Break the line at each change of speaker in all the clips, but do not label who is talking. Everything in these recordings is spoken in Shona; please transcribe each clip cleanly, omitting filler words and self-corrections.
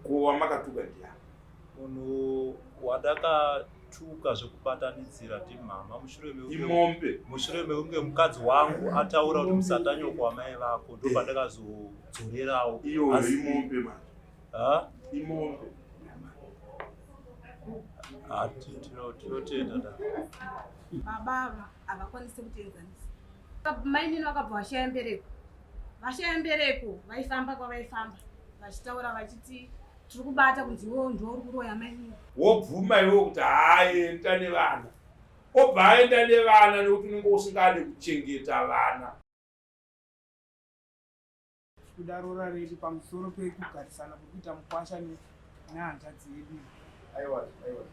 Ko wamakatuka ndiani?
Munhu wandakatuka zvekubatanidzira ndimama mushure mekunge
Imombe.
Mushure mekunge mukadzi wangu ataura kuti musatanyoko wamai vako, ndopandakazodzorerawo.
Iyoyo
Asi-
imombe manje.
Ha?
Imombe.
Ha, tinotenda da.
Baba ava havakwanisi kutienzanisa. Mainini vakabva vashaya mbereko, vashaya mbereko vaifamba kwavaifamba vachitaura vachiti tiri kubata kunzi iwewo ndiwe uri kuroya mainini.
Wobvuma iwe kuti haaenda nevana, obva aenda nevana nekuti unenge usingade kuchengeta vana.
Kuda roora redu pamusoro pekugarisana kuri kuita mukwasha nehanzvadzi yedu.
Aiwa, aiwa.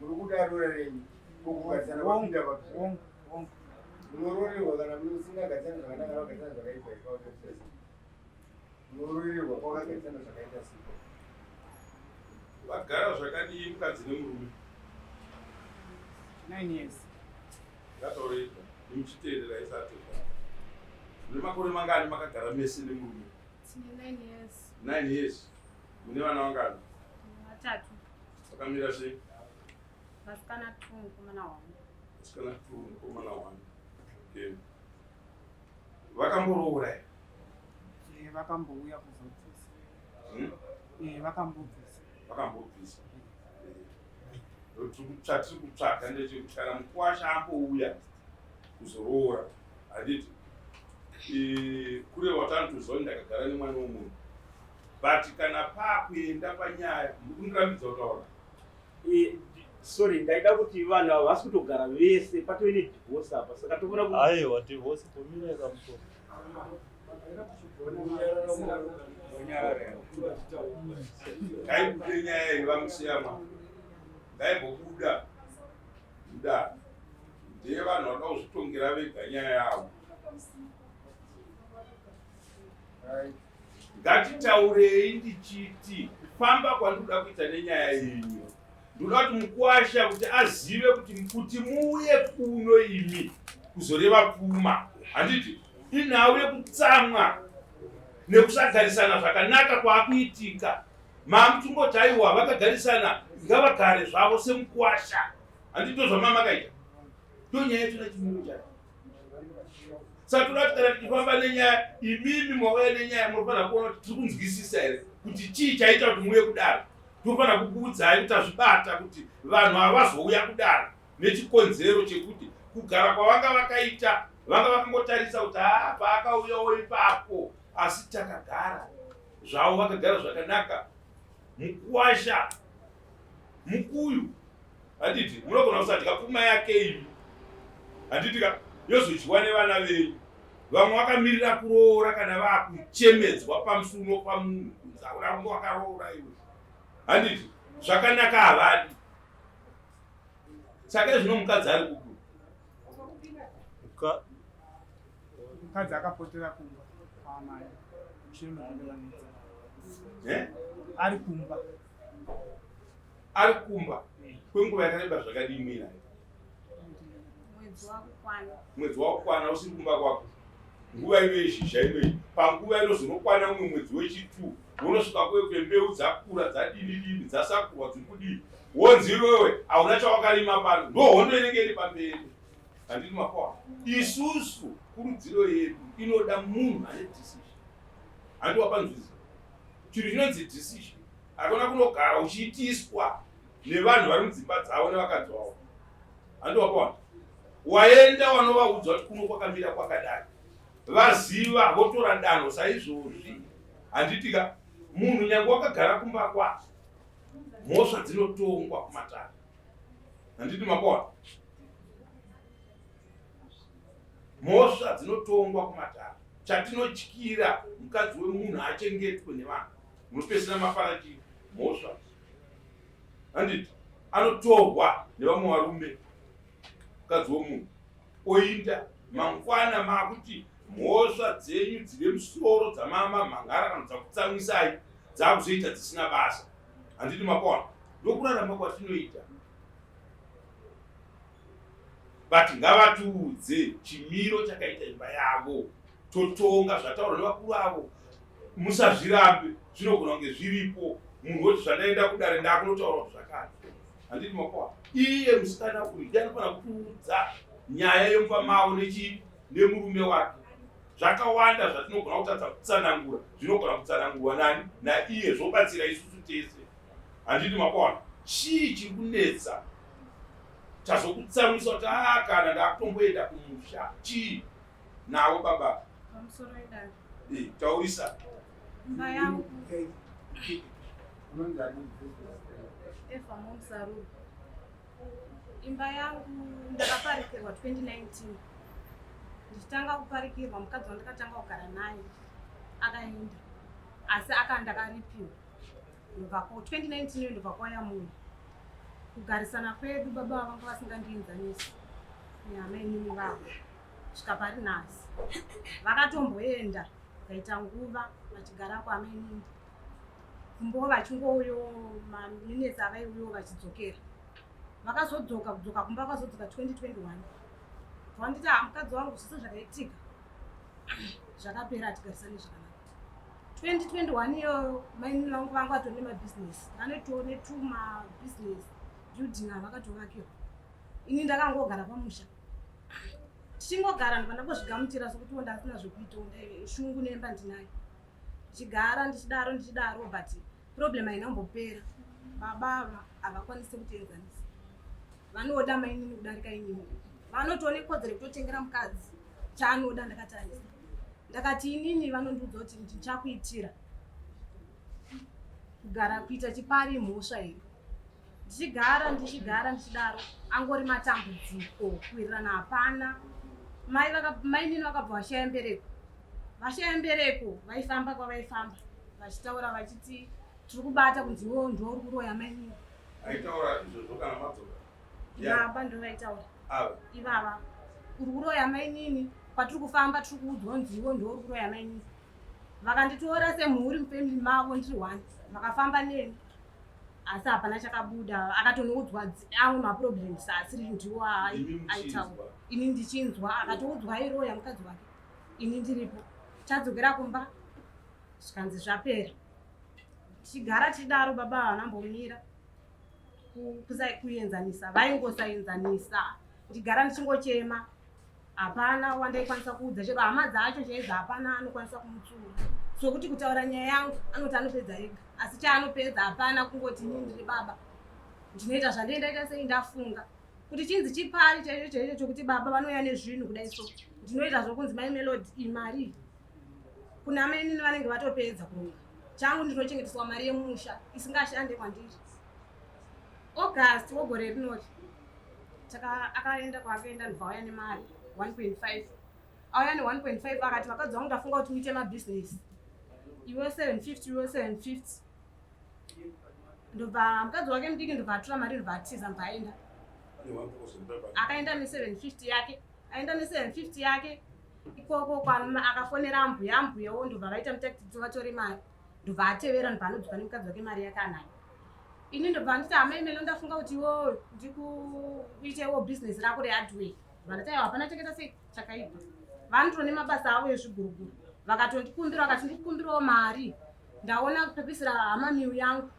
Muri kuda roora renyu. Kugarisana kwapinda papi?
Hongu, hongu.
Munoroorerwa kana musingagarisani zvakanaka kana kugarisana zvakaipa ipapo. Munoroorerwa kwakagarisana zvakaita sei?
Vagara zvakadii mukadzi nemurume?
9 years.
Ngataureka, muchiteerera isati. Mune makore mangani makagara mese nemurume?
Tine 9 years.
9 years. Mune vana vangani?
Vatatu.
Vakamira sei?
Vasikana 2, mukomana 1.
Vasikana 2, mukomana 1. Okay. Vakamboroora here?
Vakambouya kuzobvisa. Vakambobvisa.
Vakambobvisa. Chatiri kutsvaga ndechekuti kana mukwasha ambouya kuzoroora, handiti kure watanotoziva kuti ndakagara nemwana wemunhu, but kana paakuenda panyaya muri kundirambidza kutaura.
Sorry, ndaida kuti vanhu ava vasi kutogara vese, patove nedivorce apa, saka tofana ku
Aiwa, divorce pomira kamuto.
Ngaibude nyaya iyi, vamusiyama, ngaimbobuda buda, ndeye vanhu vanoda kuzvitongera vega nyaya yavo. Ngatitaurei ndichiti kufamba kwandinoda kuita nenyaya yenyu, ndoda kuti mukwasha kuti azive kuti muuye kuno imi kuzoreva pfuma, handiti inhau yekutsamwa nekusagarisana zvakanaka kwaakuitika. Mamuchingoti aiwa, vakagarisana ngavagare zvavo semukwasha, handiti ndo zvamamakaita? Ndo nyaya yacho nachimiro chacho. Saka toda kuti kana tichifamba nenyaya, imimi mwauya nenyaya, munofanira kuona kuti tiri kunzwisisa here kuti chii chaita kuti muuye kudaro. Tofanira kukuudzai kuti tazvibata kuti vanhu ava vazouya kudaro nechikonzero chekuti kugara kwavanga vakaita, vanga vakangotarisa kuti haa, paakauyawo ipapo, asi takagara zvavo, vakagara zvakanaka. Mukuwasha mukuyu, handiti munogona kusadya pfuma yake imi, handiti ka yozodyiwa nevana venyu. Vamwe vakamirira kuroora kana vakuchemedzwa pamusuno pamunhu kunzi hauna kunge wakaroora iwe, handiti zvakanaka havadi. Saka zvino mukadzi ari kupi?
Mukadzi akapotera kumba kwaamai mushure mekunge vanetsa.
Eh?
Ari kumba.
Ari kumba kwenguva yakareba zvakadii muinayo?
Mwedzi wakukwana.
Mwedzi wakukwana usiri kumba kwako, nguva ino yezhizha inoyi, panguva inozonokwana mumwe mwedzi wechi2, unosvika kwekwe mbeu dzakura, dzadini dini, dzasakurwa, dziri kudii, wonzi iwewe hauna chawakarima pano. Ndo hondo inenge iri pamberi, handiti makoa? Isusu kurudziro yedu inoda munhu ane decision, handi wapanzwiza chinhu chinonzi decision. Hakuna kunogara uchiitiswa nevanhu vari mudzimba dzavo nevakadzi vavo, handi wapaona? Waenda wanovaudza kuti kuno kwakamira kwakadai, vaziva votora danho saizvozvi, handiti ka? Munhu nyange wakagara kumba kwako, mhosva dzinotongwa kumatare, handiti mapaona? Mhosva dzinotongwa kumatare. Chatinotyira, mukadzi wemunhu achengetwe nevanhu, munopesera mafara chii mhosva, handiti anotorwa nevamwe varume, mukadzi wemunhu oinda mangwana, maakuti mhosva dzenyu dzine musoro dzamama mhangara kana dzakutsamwisai dzakuzoita dzisina basa, handiti mapaona? Ndokurarama kwatinoita, but ngavatiudze chimiro chakaita imba yavo, totonga zvataurwa nevakuru avo. Musazvirambe, zvinogona kunge zviripo. Munhu woti zvandaenda kudare ndakunotaura kuti zvakati. Handiti makoa. Iye musikana uyu ndiye anofanira kuudza nyaya yemumba mavo nechi nemurume wake. Zvakawanda zvatinogona kutadza kutsanangura zvinogona kutsanangurwa nani naiye zvobatsira isusu tese. Handiti makoa. Chii chiri kunetsa chazokutsamwisa kuti aa ah, kana ndakutomboenda kumusha chii navo baba?
Pamusoro idare.
Eh, taurisa.
Imba yangu. Eva Momsaru. Imba yangu ndakaparikirwa 2019. Ndichitanga kuparikirwa mukadzi wandakatanga kugara naye akaenda. Asi aka ndakaripiwa. Ndobva ko 2019 iyo ndobva kwauya munhu. Kugarisana kwedu baba vanga vasingandienzanisi nehama inini vavo. Svika pari nhasi. Vakatomboenda vakaita nguva vachigara kwamainini. Kumbo vachingouyo maminetsi avaiuyo vachidzokera. Vakazodzoka kudzoka kumba vakazodzoka 2021. Vanditi ah mukadzi wangu zvese zvakaitika zvakapera hatigarisani zvakanaka. 2021 iyoyo mainini vangu vanga vatori nemabhizinesi vanoitawo netumabhizinesi building avakatovakirwa. Ini ndakangogara pamusha. Tichingogara ndobva ndangozvigamuchira sokuti ndasina zvekuita shungu nemba ndinayo. Ndichigara ndichidaro ndichidaro but problem haina kumbopera. Baba ava havakwanisi kutienzanisa. Vanoda mainini kudarika inini. Vanotoone kodzero yekutotengera mukadzi chaanoda ndakatarisa. Ndakati inini vanondiudza kuti ndichakuitira kugara kuita chipari mhosva here? Ndichigara ndichigara ndichidaro angori matambudziko kuwirirana hapana. Mai mainini vakabva vashaya mbereko. Vashaya mbereko vaifamba kwavaifamba vachitaura vachiti tiri kubata kunzi iwewo ndiwe uri kuroya mainini.
Aitaura izvozvo kana madzoka?
Baba ndo vaitaura.
Ava.
Ivava. Uri kuroya mainini kwatiri kufamba tiri kuudzwa kunzi iwe ndiwe uri kuroya mainini. Vakanditora semhuri mufamily mavo ndiri one. Vakafamba neni. Asi hapana chakabuda. Akatonoudzwa amwe maproblems asiri ndiwo aitaura. Ini ndichinzwa akatoudzwa airoya mukadzi wake. Ini ndiripo. Tadzokera kumba zvikanzi zvapera. Tichigara tichidaro baba havana mbomira kuenzanisa vaingosaenzanisa. Ndigara ndichingochema hapana wandaikwanisa kuudza chero hama dzacho chaidzo hapana anokwanisa kumutsura. Sokuti kutaura nyaya yangu anoti anopedza ega asi chaanopedza hapana kungoti ini ndiri baba ndinoita zvandindaita sei ndafunga kuti chinzi chipari chaicho chaicho chokuti baba vanouya nezvinhu kudai so ndinoita zvokunzi mai Melody imari kuna mainini vanenge vatopedza kuronga changu ndinochengeteswa mari yemusha isingashande kwandiri. August wegore rinori akaenda kwaakaenda ndobva auya nemari 1.5 auya ne 1.5 akati vakadzi vangu ndafunga kuti muite mabhizinesi iwe 750 iwe 750 ndobva mukadzi wake mudiki ndobva atora mari ndobva atiza ndobva aenda akaenda ne 750 yake aenda ne 750 yake ikoko akafonera ambuya ambuyawo ndobva vaita mutakiti vatore mari ndobva atevera ndobva anodzoka nemukadzi wake mari yake anayo. Ini ndobva nditi amai Melo ndafunga kuti iwewe ndikuitewo business rako rehardware. Ndobva ndati aiwa hapana chakaita sei chakaipa. Vanotone mabasa avo ezviguruguru. Vakatondikumbira vakati ndikukumbirawo mari. Ndaona pekuisira hama miu yangu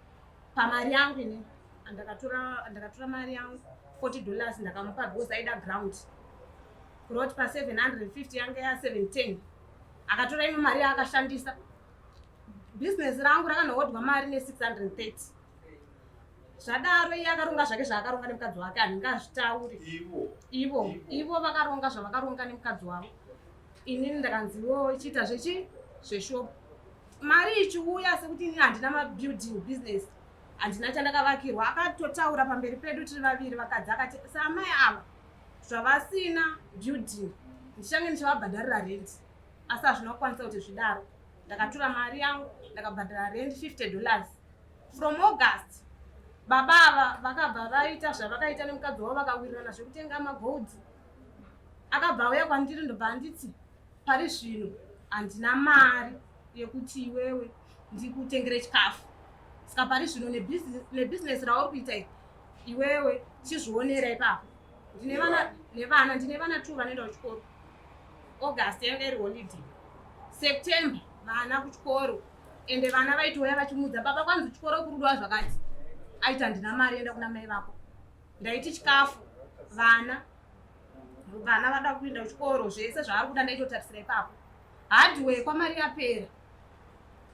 pamari yangu ini. Ndakatora mari yangu $40 ndakamupa because aida ground. Kureva kuti pa 750 yanga ya 710. Akatora imwe mari yaakashandisa. Business rangu rakanohodwa mari ne 630. Zvadaro iye akaronga zvake zvaakaronga nemukadzi wake handingazvitauri.
Ivo.
Ivo vakaronga zvavakaronga nemukadzi wavo. Inini ndakanziwo ichiita zvechi zveshop. Mari ichiuya sekuti inini handina mabuilding business. Handina chandakavakirwa. Akatotaura pamberi pedu tiri vaviri vakadzi akati samai ava zvavasina building ndichange ndichavabhadharira rent. Asi hazvina kukwanisa kuti zvidaro. Ndakatora mari yangu ndakabhadhara rent $50. From August baba ava vakabva vaita zvavakaita nemukadzi wavo vakawirirana zvekutenga magold. Akabva auya kwandiri ndobva anditi pari zvino handina mari yekuti iwewe ndikutengere chikafu. Saka pari zvino nebusiness rauri kuita iri iwewe chizvionera ipapo. Ndine vana nevana ndine vana 2 vanoenda kuchikoro. August yanga iri holiday. September vana kuchikoro. Ende vana vaitouya vachimuudza, baba kwanzi chikoro kurudiwa zvakati. Aiti handina mari, enda kuna mai vako. Ndaiti chikafu, vana vana vada kuenda kuchikoro, zvese zvaari kuda ndaitotarisira ipapo. Hardware kwamari yapera,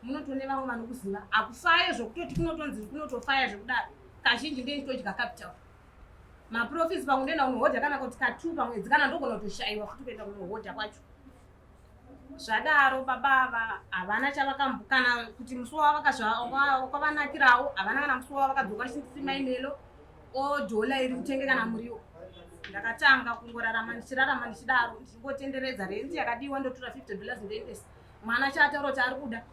munotone vamwe vanokuziva hakufaye zvokutoti kunotonzi kunotofaya zvekudaro. Kazhinji ndiye nditodya capital maprofits pamwe ndoenda kunohodha kana kuti ka2 pamwedzi, kana ndogona kutoshayiwa futi kuenda kunohodha kwacho. Zvadaro baba ava havana chavakambo kana kuti musi wavakazvakwavanakirawo havana kana musi wavakadzoka chisimaimelo odhola iri kutenge kana muriwo. Ndakatanga kungorarama ndichirarama ndichidaro, ndichingotenderedza rent yakadiwa, ndotora $50 ndoendesa mwana, chaataura kuti ari kuda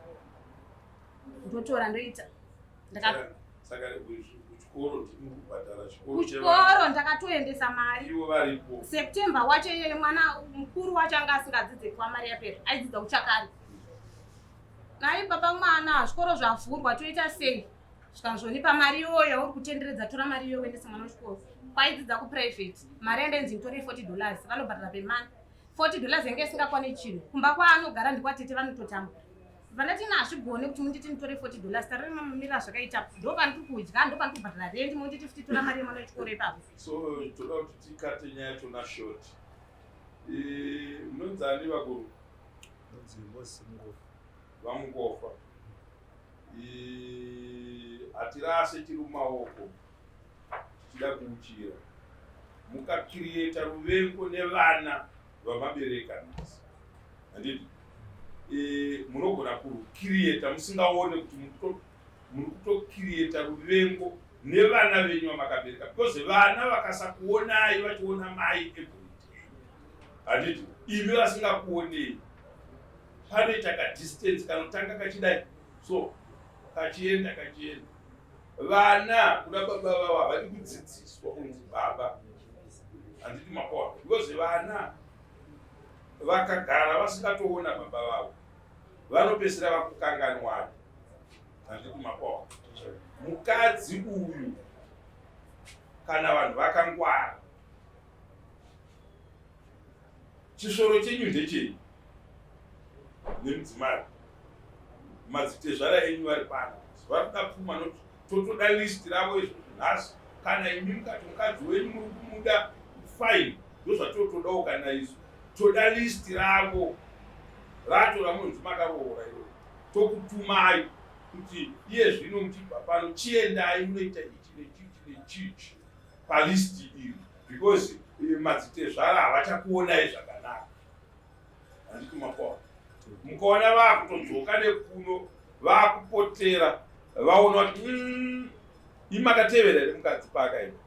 ndotora ndoita.
Saka kuchikoro ndimi kubhadhara chikoro?
Kuchikoro ndakatoendesa mari.
Ivo varipo?
September wacho iyeye mwana mukuru wacho anga asingadzidze kuva mari yapera, aidzidza kuchakari. Nai baba mwana, zvikoro zvavhurwa, toita sei? Zvikanzvonipa mari iyoyo yauri kutenderedza, tora mari iyoyo uendese mwana wechikoro. Kwaidzidza kuprivate, mari yandainzi nditore $40, vanobhadhara pemani. $40 yange isingakwani chinhu. Kumba kwaanogara ndikwatete, vanototambura. Vandati ina hazvigone kuti munditi nditore $40, tarira mamiriro azvakaita, ndo pandiri kudya, ndo pandiri kubhadhara rendi, munditi futi tora mari yemwana wechikoro ipapo.
So toda kuti tikate nyaya yachona short. Munonzani vakuru?
Nonzi Moses Mungofa.
VaMungofa, hatirase tiri mumaoko tichida kuuchira. Mukakiriyeta ruvengo nevana vamabereka nhasi, handiti? Munogona kurukiriyeta musingaone kuti muri kutokiriyeta ruvengo nevana venyu vamakabereka, because vana vakasakuonai vachiona mai everyday, handiti, imi vasingakuonei, panoita kadistance kanotanga kachidai so, kachienda kachienda. Vana kuna baba vavo havadi kudzidziswa kunzi baba, handiti makoa? Because vana vakagara vasingatoona baba vavo vanopedzisira vakukanganwani, handiti makoa? Mukadzi uyu, kana vanhu vakangwara, chisvoro chenyu ndechei nemudzimai? Madzitezvara enyu vari pano vari kuda pfuma, totoda list ravo izvozvo nhasi. Kana imi mukati mukadzi wenyu muri kumuda, fine, ndozvatotodawo. Kana isu toda list ravo racho ramunonzi makaroora iroro, tokutumai kuti iye zvino muchibva pano chiendai munoita ichi nechichi nechichi palist iri, because madzitezvara havachakuonai zvakanaka, handiti makoa? Mukaona vaakutodzoka nekuno, vaakupotera, vaona kuti imakatevera here mukadzi paakaenda?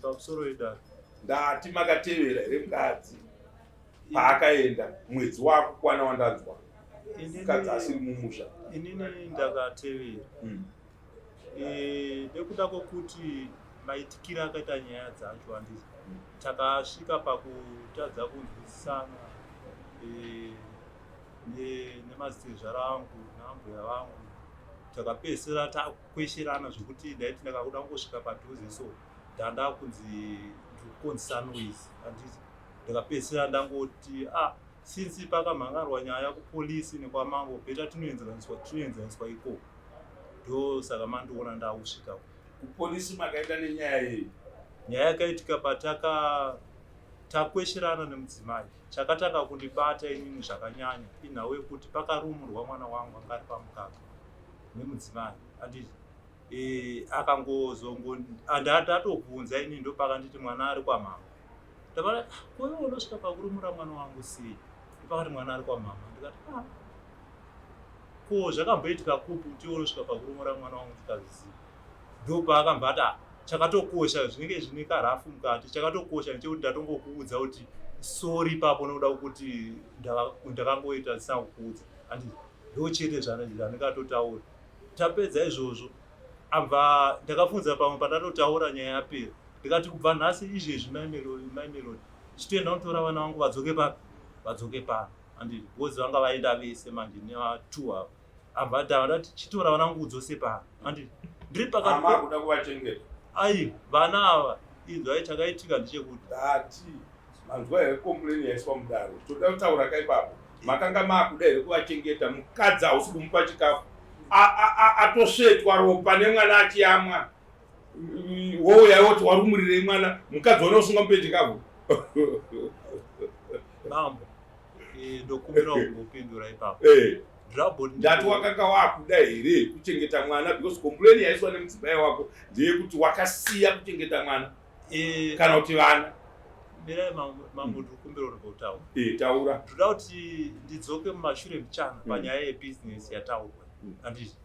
Pamusoro idaro.
Ndati makatevera here mukadzi paakaenda mwedzi waakukwana wandanzwa mukadzi asiri mumusha?
Inini ndakatevera. Nekuda kwokuti maitikiro akaita nyaya dzacho, handiti, takasvika pakutadza kunzwisisana nemadzitezvara angu naambuya vangu. Takapedzisira takwesherana zvokuti ndaiti ndakakuda kungosvika padhuze so ndanda kunzi ndikukonzesa noise, handiti? Ndakapedzisira ndangoti, ah, since pakamhangarwa nyaya kupolisi nekwamambo, better tinoenzaniswa ikoko. Ndo saka mandiona ndakusvika.
Kupolisi makaenda nenyaya yei?
Nyaya yakaitika pataka takwesherana nemudzimai, chakatanga kundibata inini zvakanyanya inhau yekuti pakarumurwa mwana wangu anga ari pamukaka nemudzimai, handiti? Akangozongo ndatobvunza inini, ndopakanditi mwana ari kwamama. Ndakati, "Ah, koiwe unosvika pakurumura mwana wangu sei?" Ndopakati mwana ari kwamama. Ndikati, "Ah, ko zvakamboitika kupi kuti iwe unosvika pakurumura mwana wangu ndikazviziva?" Ndopaakambva ati, "Ah, chakatokosha zvinenge zvine karafu mukati, chakatokosha ndechekuti ndatongokuudza kuti sorry ipapo nokuda kwekuti ndakangoita ndisina kukuudza," handiti? Ndo chete zvandingatotaura. Tapedza izvozvo, abva ndakafunza pamwe pandatotaura nyaya yapera, ndikati kubva nhasi izvezvi, Mai Melody, chitoenda kunotora vana vangu vadzoke papi, vadzoke pano, handiti? Because vanga vaenda vese manje nevatu ava. Abva ndati chitora vana vangu udzose pano, handiti? Ndiri pakati
Ama kuda kuvachengeta?
Ai, vana ava, inzwai, chakaitika ndechekuti
Ndati manzwa here complain yaiswa mudare? Toda kutaura kaipapo. Makanga maakuda here kuvachengeta? Mukadzi hausi kumupa chikafu, atosvetwa ropa nemwana achiyamwa, wouya woti warumurirei mwana? Mukadzi wana usingamupe chikafu.
Mambo, ndokumbira kungopindura ipapo.
Ndati wakanga wakuda here kuchengeta mwana? Because complain yaiswa nemudzimai wako ndeyekuti wakasiya kuchengeta mwana kana kuti vana.
Mirai mambo, ndikumbira kuti
Eh, taura.
Ndoda kuti ndidzoke mumashure muchana panyaya yebhizinesi yataurwa. Handiti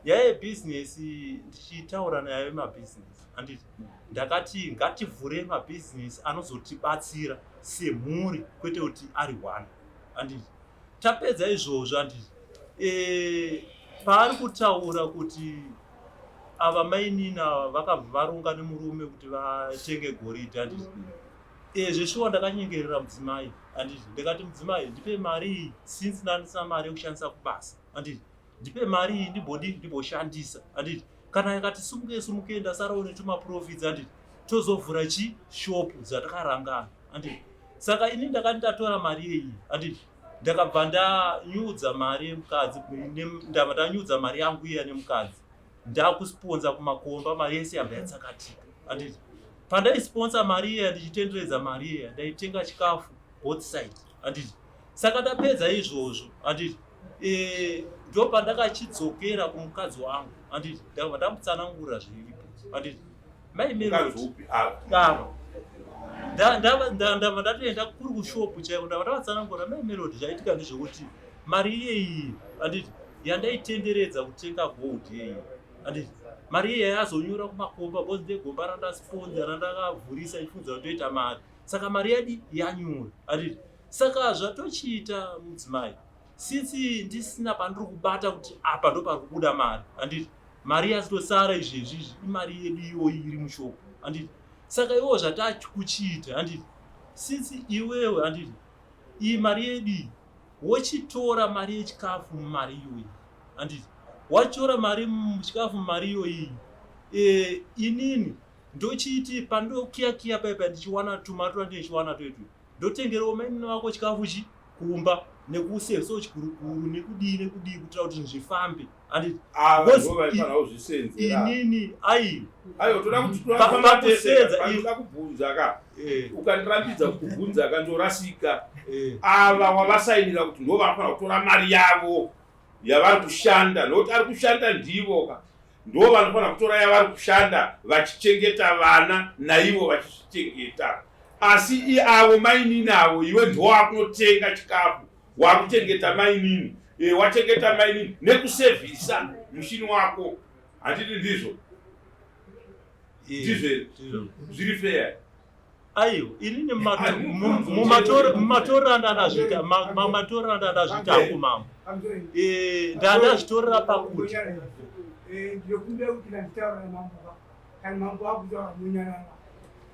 nyaya yebhizinesi, ndichitaura nyaya yemabhizinesi, handiti ndakati ngativhure mabhizinesi anozotibatsira semhuri, kwete kuti ari one. Handiti tapedza izvozvo, handiti paari kutaura kuti ava mainina vakabva varonga nemurume kuti vatenge goridhe, handiti zveshuwa ndakanyengerera mudzimai, handiti ndikati, "Mudzimai, ndipe mari iyi, since ndandisina mari yekushandisa kubasa, handiti ndipe mari iyi ndimbodi ndimboshandisa, handiti kana yakati sumuke sumuke ndasarawo netumaprofits, handiti tozovhura chi shop dzatakarangana." Handiti saka ini ndakati ndatora mari iyi, handiti ndakabva ndanyudza mari yemukadzi, ndabva ndanyudza mari yangu iya nemukadzi, ndakusponza kumakomba, mari yese yabva yatsakatika. Handiti pandaisponsa mari iya, ndichitenderedza mari iya, ndaitenga chikafu both side. Handiti saka ndapedza izvozvo, handiti ndo pandakachidzokera kumukadzi wangu, handiti ndakabva ndamutsanangurira zviripo. Handiti mai
Mukadzi upi ava?
Ava ndabva ndatoenda kuri kushopu chaiko, ndabva ndavatsanangura, "Mai Melody, zvaitika ndezvekuti mari iyeyi, handiti yandaitenderedza kutenga gold iyeyi, handiti mari iyeyi yazonyura kumakomba, because ndegomba randasponza randakavhurisa ichifunza kutoita mari, saka mari yadi yanyura. Handiti saka zvatochiita mudzimai, since ndisina pandiri kubata kuti apa ndo pari kubuda mari, handiti mari yatosara izvezvi izvi imari yedu iyoyi iri mushopu. Handiti saka iwo zvatakuchiita, handiti since iwewe, handiti iyi mari yedu iyi, wochitora mari yechikafu mumari iyoyi, handiti wachitora mari muchikafu mumari iyoyi, inini ndochiti pandokiyakiya paipa ndichiwana tumari twandinochiwana twetu, ndotengerawo mainini vako chikafu chi kumba nekusevisawo chikurukuru nekudii nekudii kuitira kuti zvinhu zvifambe, handiti?"
Ava
Because
ndo vaifanira kuzvisenzera.
Inini ai.
Aiwa, toda kuti
Pakusenza,
toda kubvunza ka. Ukandirambidza kubvunza ka, ndorasika. Ava wavasainira kuti ndo vanofanira kutora mari yavo yavari kushanda, nokuti ari kushanda ndivo ka, ndo vanofanira kutora yavari kushanda vachichengeta vana naivo vachizvichengeta. Asi avo mainini avo, iwe ndo wakunotenga chikafu, wakuchengeta mainini, wachengeta mainini nekusevhisa mushini wako, handiti ndizvo? Ndizvo here? Zviri fair?
Aiwa, inini mumatorero andandazviita, matorero andandazviita hangu mambo, ndandazvitorera pakuti
Ndinokumbira kuti ndanditaura namambo ka, kana mambo akutaura munyarara,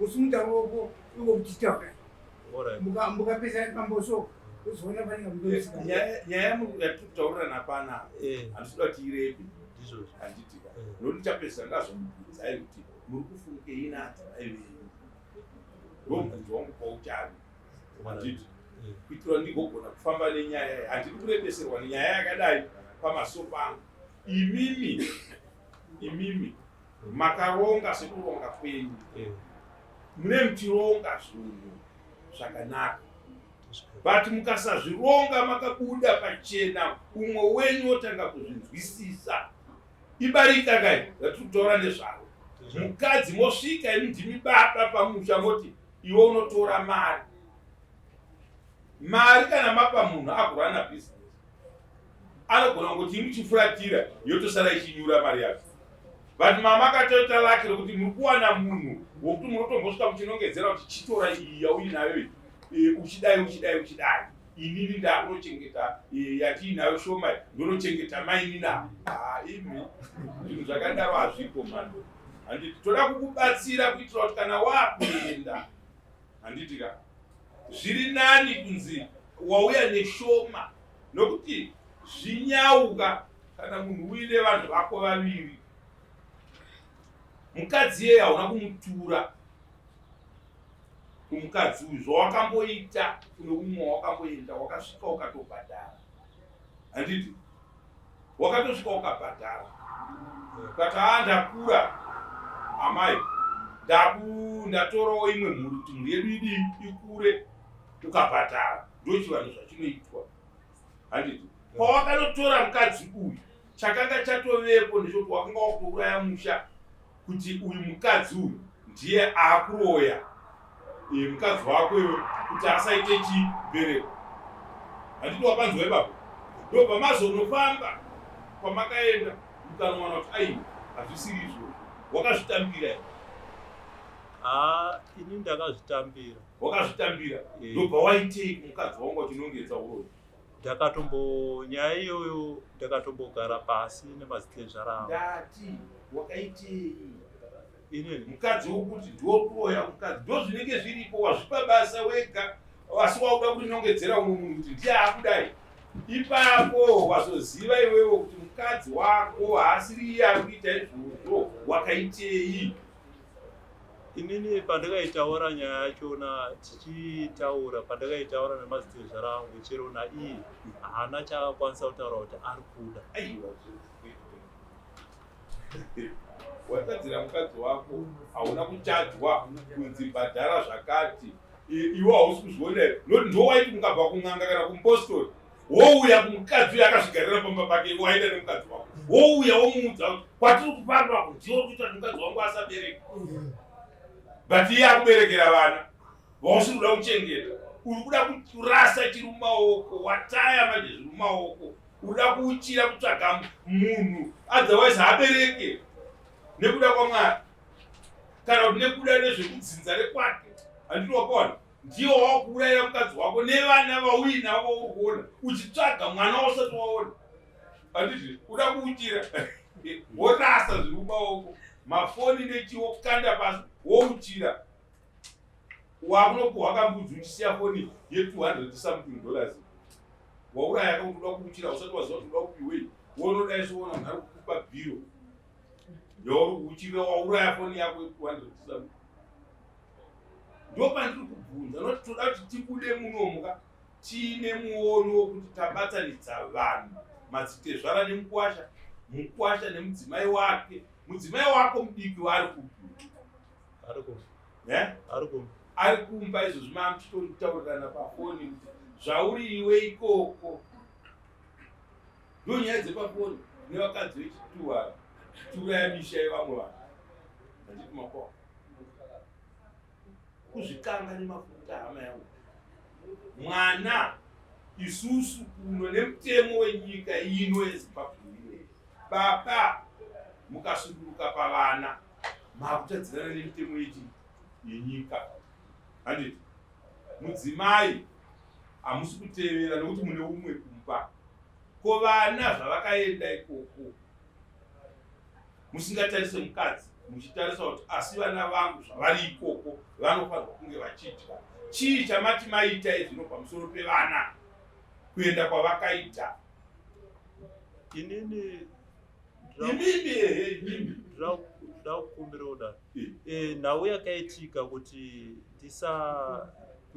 usumudza ruoko iko kuti taura. Mukapesa mambo so uzoona panenge munoisika.
Nyaya yatiri kutaurirana pana handisi kuda kuti irebi.
Ndizvozvo.
Handitika nokuti chapedza ndazomubvunzai kuti muri kufungei naadzimai venyu, ndomubvunzo wangu pauchavi, handiti? Kuitira ndigogona kufamba nenyaya iyi, handidi kurebeserwa nenyaya yakadai pamasopo angu. Imimi makaronga sekuronga kwenyu, mune muchironga zvinhu zvakanaka, but mukasazvironga makabuda pachena, umwe wenyu wotanga kuzvinzwisisa, ibarika kai ratiri kutaura nezvaro. Mukadzi mosvika imi ndimi baba pamusha, moti iwe unotora mari. Mari kana mapa munhu akurana business, anogona kungoti imuchifuratira, yotosara ichinyura mari yacho. But mama akatoita lucky rekuti muri kuwana munhu wokuti munotombosvika muchinongedzera kuti chitora iyi yauinayo iyi, uchidai uchidai uchidai, inini ndakunochengeta yatiinayo shoma, ndonochengeta mainina. Imi zvinhu zvakadaro hazvipo mani, handiti? Toda kukubatsira kuitira kuti kana wakuenda, handiti ka, zviri nani kunzi wauya neshoma, nokuti zvinyauka kana munhu uine vanhu vako vaviri, mukadzi yeye hauna kumutura. Kumukadzi uyu zvawakamboita kune umwe wawakamboenda wakasvika ukatobhadhara handiti wakatosvika ukabhadhara ukati haa ndakura amai ndatorawo imwe mhuri kuti mhuri yedu idii ikure ukabhadhara ndochivanhu zvachinoitwa handiti pawakanotora mukadzi uyu chakanga chatovepo ndechoti wakanga wakutouraya musha kuti uyu mukadzi uyu ndiye akuroya e, mukadzi wako iwe kuti asaite chibereko handiti wapanzwa ipapo ndobva mazonofamba kwamakaenda mukanowana kuti aiwa hazvisiri izvozvo wakazvitambira here
haa ini ndakazvitambira
wakazvitambira eh. ndobva waitei kumukadzi wangu wachinongedza uroyi
ndakatombo nyaya iyoyo ndakatombogara pasi nemazitezvara angu
ndati wakaitei inini mukadzi wokuti ndokuroya mukadzi ndozvinenge zviripo wazvipa basa wega asi wakuda kurinongedzera umwe munhu kuti ndiye akudai ipapo wazoziva iwewe kuti mukadzi wako haasiri iye ari kuita izvozvo wakaitei
Inini pandakaitaura nyaya yachona tichitaura pandakaitaura nemazitezvara angu chero naiye haana chaakakwanisa kutaura kuti ari kuda.
Aiwa watadzira mukadzi wako hauna kuchajwa kunzi bhadhara zvakati iwe hausi kuzviona here noti ndowaiti mukabva kun'anga kana kumupostori wouya kumukadzi uyo akazvigarira pamba pake waenda nemukadzi wako wouya womuudza kuti kwatiri kufamba ku ndiwo kuita kuti mukadzi wangu asabereka but iye akuberekera vana vausiri kuda kuchengeta uri kuda kurasa chiri mumaoko wataya manje zviri mumaoko uri kuda kuuchira kutsvaga munhu otherwise haabereke nekuda kwamwari kana kuti nekuda nezvekudzinza rekwake handiti wapaona Ndiye wawakuurayira mukadzi wako nevana vauinavo vauri kuona uchitsvaga mwana wausati waona. Handizvi uda kuuchira worasa zviri mumaoko mafoni nechi wokanda pasi wouchira wakunopuhwa kambudzi uchisiya foni ye 200 something dollars wauraya kakuti uda kuuchira usati waziva kuti uda kupiwei wonodai soona munhu ari kukupa bhiro yauri kuuchirira wauraya foni yako ye 200 something Ndopandiri kubvunza noti toda kuti tibude munomu ka tiine muono wekuti tabatanidza vanhu madzitezvara nemukwasha mukwasha nemudzimai wake mudzimai wako mudiki waari kupi
eh?
ari kumba izvozvi mamuchitotaurirana pafoni kuti zvauri iwe ikoko ndonyaya dzepafoni nevakadzi vechituwa tiuraya misha yevamwe vanhu handiti makoa kuzvikanga nemafuta hama yangu mwana isusu kuno nemutemo wenyika ino yezimbabwe ino baba mukasuduruka pavana makutadzirana nemitemo yechi yenyika handiti mudzimai hamusi kutevera nokuti mune umwe kumba ko vana zvavakaenda ikoko musingatarise mukadzi muchitarisa kuti asi vana vangu zvavari ikoko vanofanirwa kunge vachidya chii chamati maita izvino pamusoro pevana kuenda kwavakaita
inini
imimi ehe imimi
ndoda kukumbira kudai eh. eh, nhau yakaitika kuti tisa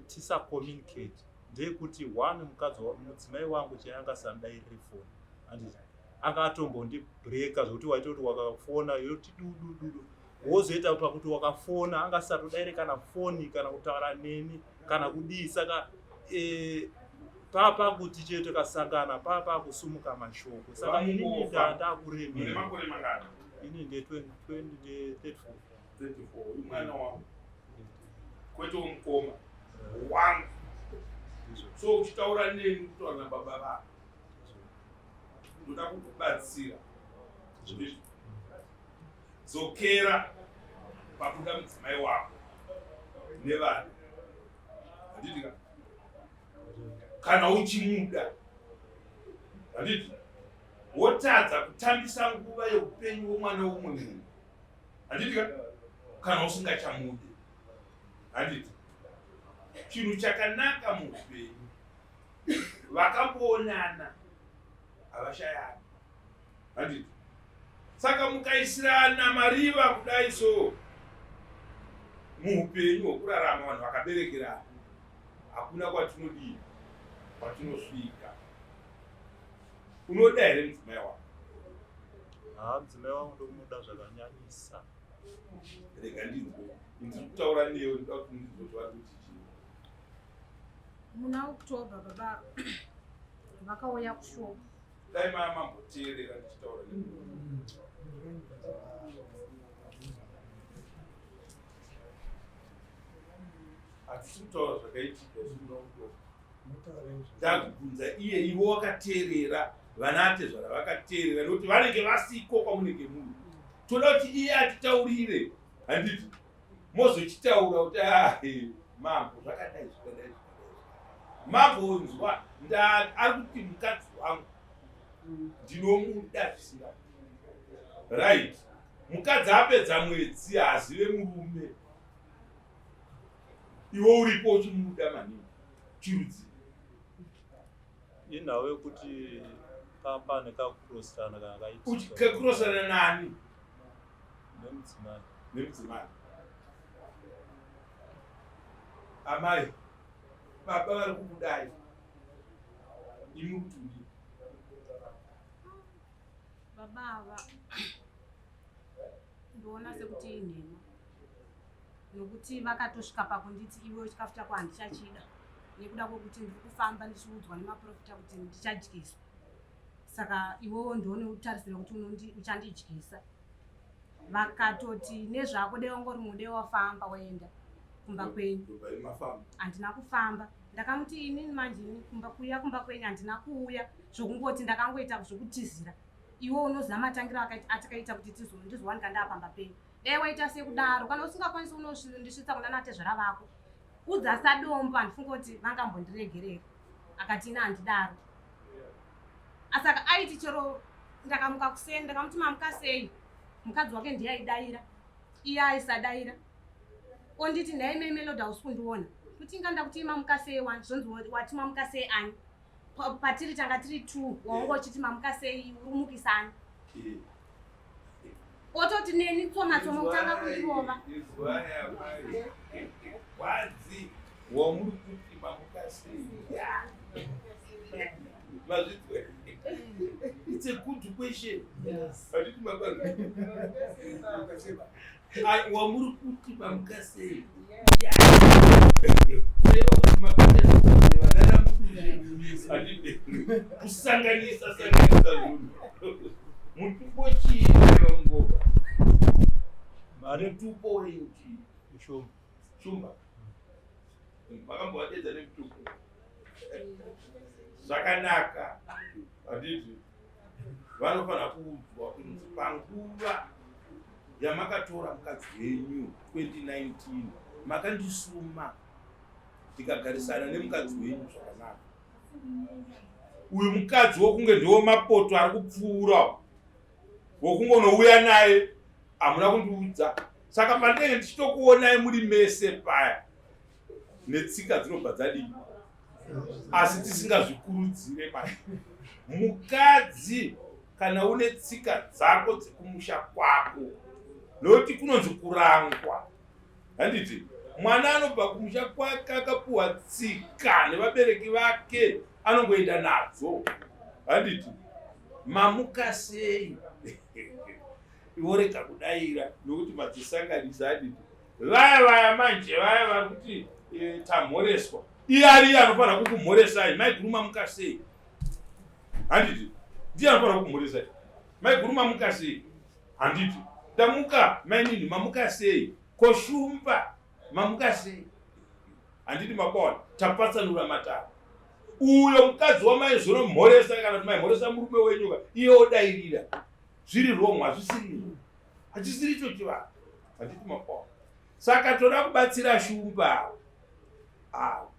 tisa communicate ndeyekuti one mukadzi mudzimai wangu chayanga sandairire foni handiti anga atombondibreaka zvekuti waitoti wakafona yoti dudududu wozoita pakuti wakafona anga asatodaire kana foni kana kutaura neni kana kudii saka e, paapakuti chete kasangana paapakusumuka mashoko saka inini ndakuremera ini nde 34
mwana wangu kwete womukoma wangu so uchitaura neni kutaura nababa vako ndoda kukubatsira dzokera pakuda mudzimai wako nevana handiti ka kana uchimuda handiti wotadza kutambisa nguva yeupenyu womwana womwe munhu handiti ka kana usingachamudi handiti chinhu chakanaka muupenyu vakamboonana havashayani handiti saka mukaisirana mariva kudai so Muupenyu hwokurarama vanhu vakaberekerana hakuna kwatinodii kwatinosvika. Unoda here mudzimai wako?
Haa, mudzimai wangu ndomuda zvakanyanyisa.
Rega ndinzwe, ndiri kutaura newe, ndoda kuti ndinzwe kuti vari kuti chii.
Muna October baba vakauya kushop.
Dai mamboteerera ndichitaura newe. Hatisi kutaura zvakaitika zvinoda kutoka. Ndakubvunza iye iwe wakateerera vana atezvara vakateerera nekuti vanenge vasiko kwamunenge muri. Toda kuti iye atitaurire handiti mozochitaura kuti ah, mambo zvakadai zvakadai zvakadai. Mambonzwa ari kuti mukadzi wangu ndinomuda zvisinga right. Mukadzi apedza mwedzi haazive murume, iwe uripo uchimuda maningi chirudzi.
Inhau yekuti pane kakurosana kana
kaitika. Kakurosana nani?
Nemudzimai.
Nemudzimai. Amai, baba vari kukudai, imi kuti udii?
Baba ava ndoona sekuti inhema nokuti vakatosvika pakunditi iwe chikafu chako handichachida nekuda kwekuti ndiri kufamba ndichiudzwa nemaprofita kuti ndichadyiswa, saka iwewo ndione utarisire kuti uchandidyisa. Vakatoti nezvako dai wangori mude wafamba waenda kumba kwenyu. Handina kufamba, ndakamuti inini manje ini kumba kuuya kumba kwenyu handina kuuya zvokungoti ndakangoita zvokutizira. Iwe unoziva matangiro atakaita kuti ndizowanika ndaapamba penyu. Dai waita sekudaro, kana usingakwanisi unondisvitsa kuna natezvara vako, udza sadombo, handifungi kuti vangambondiregerera. Akati ini handidaro. Asaka aiti chero ndakamuka kuseni, ndakamuti mamuka sei, mukadzi wake ndiye aidaira, iye aisadaira. Onditi nhai mai Melody hausi kundiona, kuti inga ndakuti mamuka sei wani, zvonzi wati mamuka sei ani, patiri tanga tiri 2 waunga uchiti mamuka sei uri kumukisa ani, ototi neni tsoma tsoma kutanga kundirova.
Kwanzi wamuri kuti mamuka sei, mazvidzwa? It's a good question. Hatiti mabanga wamuri kuti mamuka sei, kureva kuti mabata vanana kusanganisa sanganisa zvinhu. Mutupo chii vamungoba?
Mari.
Mutupo wenyu chii?
Shumba.
Shumba. Makambovadedza nemutupo zvakanaka, handiti? Vanofanira kuudzwa kunzi panguva yamakatora mukadzi wenyu 2019 makandisuma ndikagarisana nemukadzi wenyu zvakanaka. Uyu mukadzi wokunge ndiwo mapoto ari kupfuura wokungonouya naye, hamuna kundiudza. Saka pandinenge ndichitokuonai muri mese paya netsika dzinobva dzadii, asi tisingazvikurudzire paya. Mukadzi, kana une tsika dzako dzekumusha kwako, nokuti kunonzi kurangwa, handiti? Mwana anobva kumusha kwake akapuwa tsika nevabereki vake, anongoenda nadzo, handiti? Mamuka sei, iworega kudaira nokuti madzisanganisa, handiti? Vaya vaya manje vaya vari kuti tamhoreswa, iye ari iye anofanira kukumhoresai. Maiguru mamuka sei, handiti? Ndiye anofanira kukumhoresai. Maiguru mamuka sei, handiti? Tamuka mainini, mamuka sei? Koshumba mamuka sei, handiti? Makona tapatsanura matare. Uyo mukadzi wamaizonomhoresa kana kuti maimhoresa murume wenyuka, iye odairira zviri wrong, hazvisiri, hachisiri icho chivanhu, handiti? Makona. Saka toda kubatsira shumba avo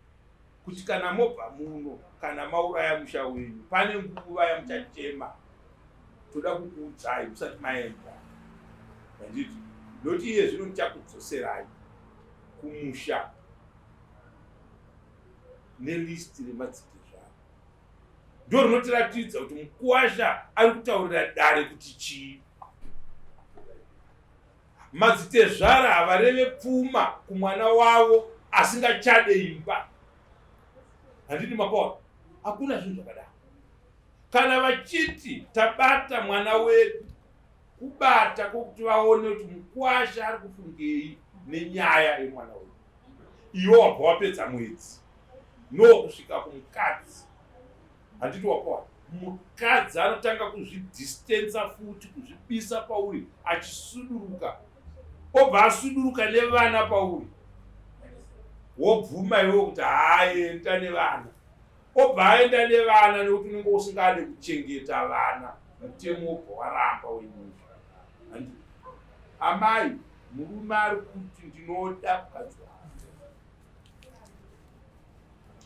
kuti kana mobva muno, kana mauraya musha wenyu, pane nguva yamuchachema. Toda kukuudzai musati maenda, handiti? Nokuti iye zvino ndichakudzoserai kumusha nelist remadzitezvaro, ndo rinotiratidza kuti mukuwasha ari kutaurira dare kuti chii. Madzitezvara havareve pfuma kumwana wavo asingachade imba. Handiti mapaona? Hakuna zvinhu zvakadaro. Kana vachiti tabata mwana wedu, kubata kwokuti vaone kuti mukwasha ari kufungei nenyaya yemwana wedu. Iwe wabva wapedza mwedzi no kusvika kumukadzi. Handiti wapaona? Mukadzi anotanga kuzvidistansa futi, kuzvibisa pauri achisuduruka, obva asuduruka nevana pauri, wobvuma iwe kuti haaenda nevana, obva aenda nevana nekuti unenge usingade kuchengeta vana, mutemo wobva waramba wenyika. Handiti amai, murume ari kuti ndinoda mukadzi wangu.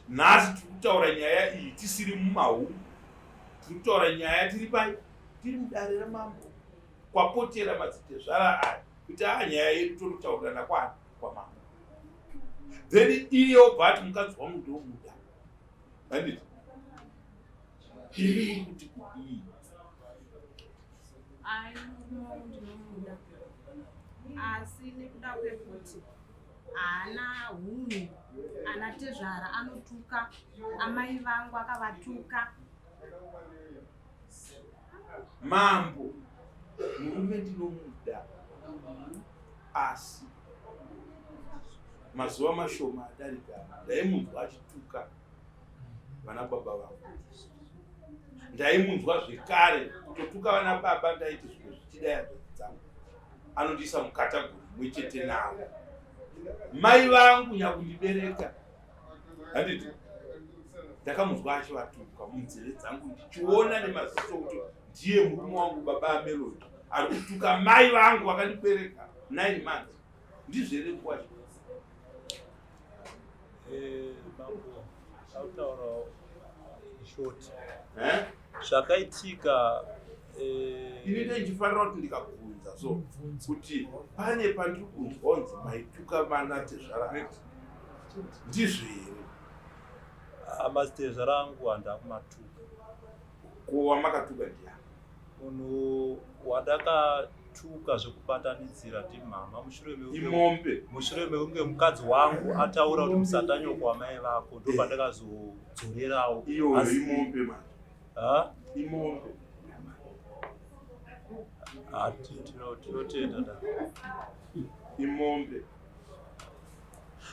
Nhasi tiri kutaura nyaya iyi tisiri mumahuku, tiri kutaura nyaya tiri pai, tiri mudare ramambo kwapotera madzitezvara aya kuti aa nyaya yedu tonotaurirana kwani kwamambo. Then iye obva ati mukadzi wangu ndomuda, handiti? Imi muri kuti kudii?
Ai, murume wangu ndinomuda, asi nekuda kwekuti haana hunhu, ana tezvara anotuka amai vangu, akavatuka.
Mambo, murume ndinomuda, asi mazuva mashoma adarika ndaimunzwa achituka vana baba vangu, ndaimunzwa zvekare kutotuka vana baba, ndaiti zvimwe zvichidai hanzvadzi dzangu anondiisa mukategori imwe chete navo. Mai vangu nyakundibereka, handiti, ndakamunzwa achivatuka munzeve dzangu ndichiona nemaziso kuti ndiye murume wangu baba aMelody ari kutuka mai vangu vakandibereka 9 months. Ndizvo here nguva?
Mambo, tautaura short zvakaitika.
Ini ndendichifanira kuti ndikabvunza so kuti pane pandiri kunzwa kunzi maituka vana tezvara, ndizvo here?
Madzitezvara angu handakumatuka.
Ko wamakatuka ndiani?
Munhu wandakatuka zvekubatanidzira ndimama, mushure
Imombe.
Mushure mekunge mukadzi wangu ataura kuti musatanyoko wamai vako, ndo pandakazodzorerawo.
Iyoyo imombe manje.
Ha?
Imombe.
Ah, tinotenda da.
Imombe.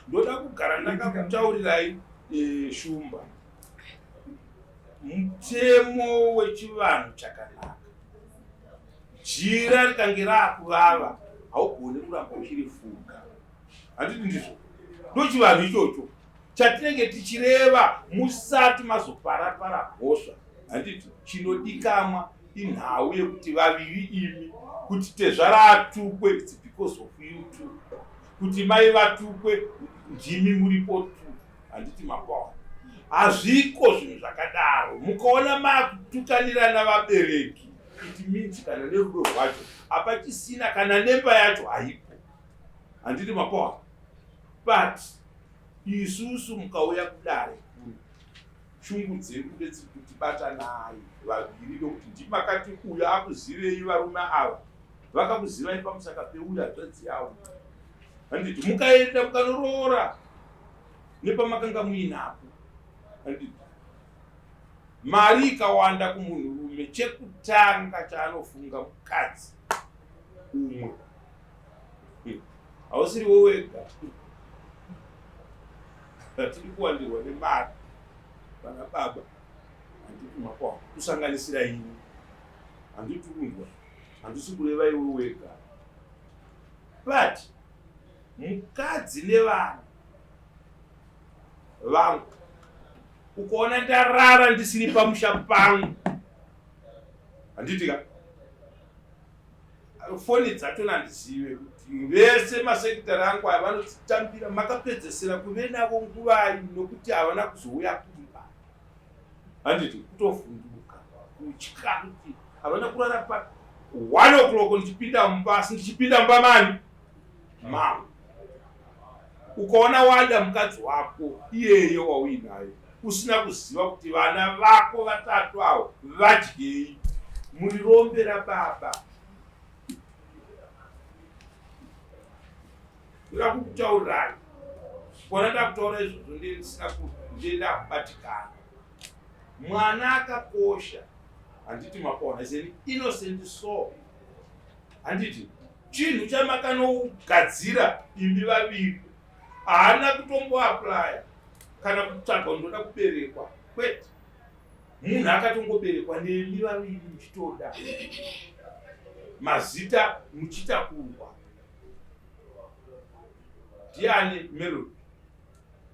Ndoda kugara ndakakutaurirai, Shumba, mutemo wechivanhu chakanaka, jira rikange raakuvava haugoni kuramba uchirifuga, handiti? Ndizvo ndochivanhu ichocho chatinenge tichireva. Musati mazoparapara mhosva, handiti, chinodikamwa inhau yekuti vaviri imi, kuti tezvara atukwe, it's because of you two, kuti mai vatukwe, ndimi muripo two, handiti mapawa? Hazviko zvinhu zvakadaro. Mukaona makutukanirana vabereki, it means kana nerudo rwacho hapachisina, kana nemba yacho haipo, handiti mapawa? But isusu mukauya kudare kuno, shungu dzedu ndedziri kuti batanai vaviri, nokuti ndimakati uyo akuzivei, varume ava vakakuzivai pamusaka peuyo hanzvadzi yavo, handiti? Mukaenda mukanoroora nepamakanga muinapo, handiti? Mari ikawanda kumunhurume, chekutanga chaanofunga mukadzi umwe. Hausiriwo wega tiri kuwandirwa nemari vana baba, handiti makwa? Kusanganisira ini, handiti kunzwa? Handisi kureva iwe wega, but mukadzi nevana vangu, ukaona ndarara ndisiri pamusha pangu, handiti ka, foni dzacho nandizive kuti vese masekitari angu aya vanotitambira makapedzesera kuve navo nguvai, nokuti havana kuzouya kumba, handiti? Kutovhunduka, kutya kuti havana kurara pa 1 o'clock ndichipinda mumba, asi ndichipinda mumba mani mangu. Ukaona wada mukadzi wako iyeyo wauinayo, usina kuziva kuti vana vako vatatu avo vadyei, muri rombe rababa. Ndoda kukutaurirai kona ndakutaura izvozvo ndisina ndenda kubatikana. Mwana akakosha handiti mapona is an innocent soul handiti chinhu chamakanogadzira imi vaviri haana kutomboaplya kana kutsvaga ndoda kuberekwa kwete munhu akatongoberekwa nemi vaviri muchitoda mazita muchitakurwa ndiani melody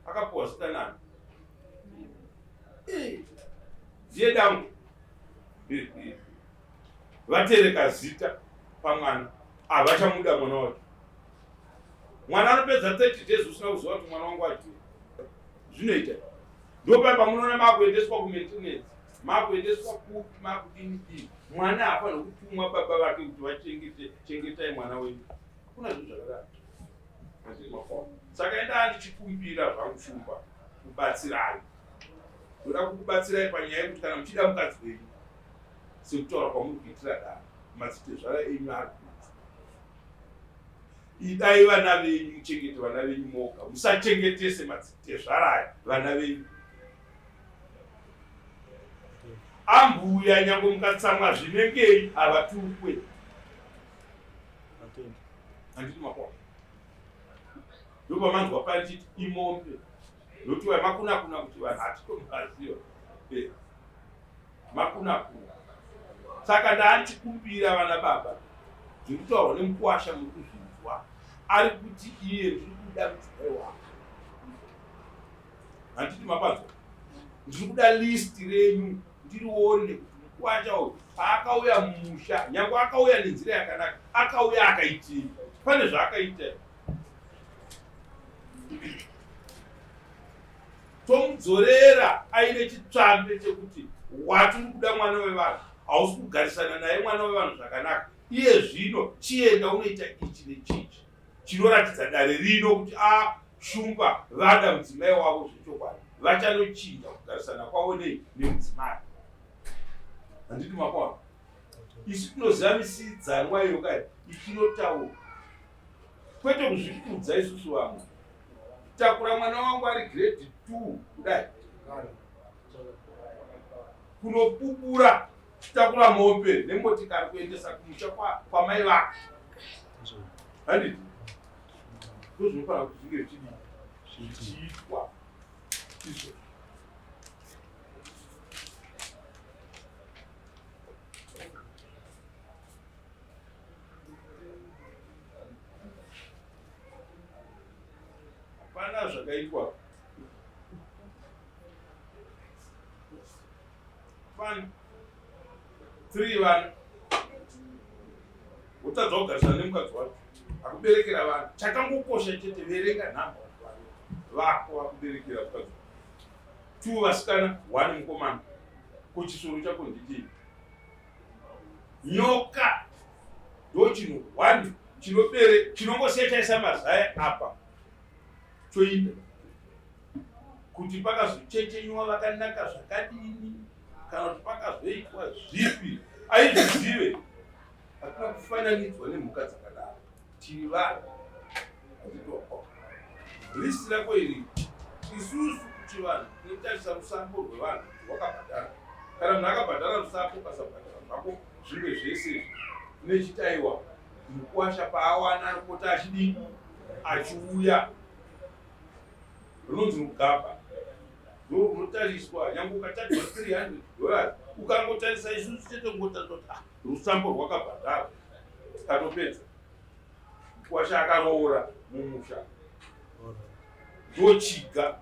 akapuwa zita nani eh, ndiye dangu vatereka zita pamwana havachamuda mwana wacho mwana anopedza 30 days usina kuziva kuti mwana wangu atii zvinoita ndopai pamunoona makuendeswa kumaintenance makuendeswa kupi makudini dini mwana haafanira kutumwa baba vake kuti vachengete chengetai mwana wenyu hakuna zvinhu zvakadaro saka enda ndichikumbira zvangu shumba kubatsirai ndoda kukubatsirai panyaya yekuti kana muchida mukadzi wenyu sekutaura kwamuri kuitira dare madzitezvara enyu ari kunze idai vana venyu muchengete vana venyu moga musachengetese madzitezvara aya vana venyu ambuya nyange mukatsamwa zvinengei havatukwe handiti makwa ndopamanzwa parichiti imombe nokuti vaimakunakuna kuti vanhu hatitomukaziva eh. makunakuna saka ndaachikumbira vana baba zviri kutaurwa nemukuwasha muri kuzvinzwa ari kuti iye ndiri kuda mudzimai wako handiti mapanzwa ndiri kuda list renyu ndirione kuti mukuwasha uyu paakauya mumusha nyange akauya nenzira yakanaka akauya akaitei pane zvaakaita tomudzorera aine chitsvambe chekuti wati uri kuda mwana wevanhu hausi kugarisana naye mwana wevanhu zvakanaka iye zvino chienda unoita ichi nechichi chinoratidza dare rino kuti a ah, shumba vada mudzimai wavo zvechokwadi vachanochinja kugarisana kwavo nei nemudzimai handiti makona isu tinoziva misidzanwa iyo kai ichinotaura kwete kuzvikudza isusu vamwe takura mwana wangu ari grade 2 kudai kunopupura takura mombe nemotikari kuendesa kumusha kwamai vake handiti ndozvinofanira kuti zvinge zvichidii zvichiitwa izvo Hapana zvakaitwa. Hapana. Three vana. Wotadza kugarisana nemukadzi wacho. Akuberekera vana. Chakangokosha chete verenga nhamba vako vakuberekera mukadzi. Two vasikana, one mukomana. Ko chisoro chako ndichii? Nyoka ndochinhu one chinobere chinongosiya chaisa mazai apa choinda kuti pakazochechenywa vakanaka zvakadini kana kuti pakazoitwa zvipi aizvizive hatina kufananidzwa nemhuka dzakadaro tiri vanhu list rako iri isusu kuchivanhu tinotarisa rusambo rwevanhu kuti rwakabhadhara kana munhu akabhadhara rusambo ukasabhadhara zvako zvimwe zvese izvi nechitaiwa mukuwasha paawana anopota achidii achiuya runonzi rugaba ndorunotariswa nyange ukachajwa 300 dollars ukangotarisa isusu chete kungotarisa kuti ah, rusambo rwakabhadharwa tatopedza mukuwasha akaroora mumusha ndochiga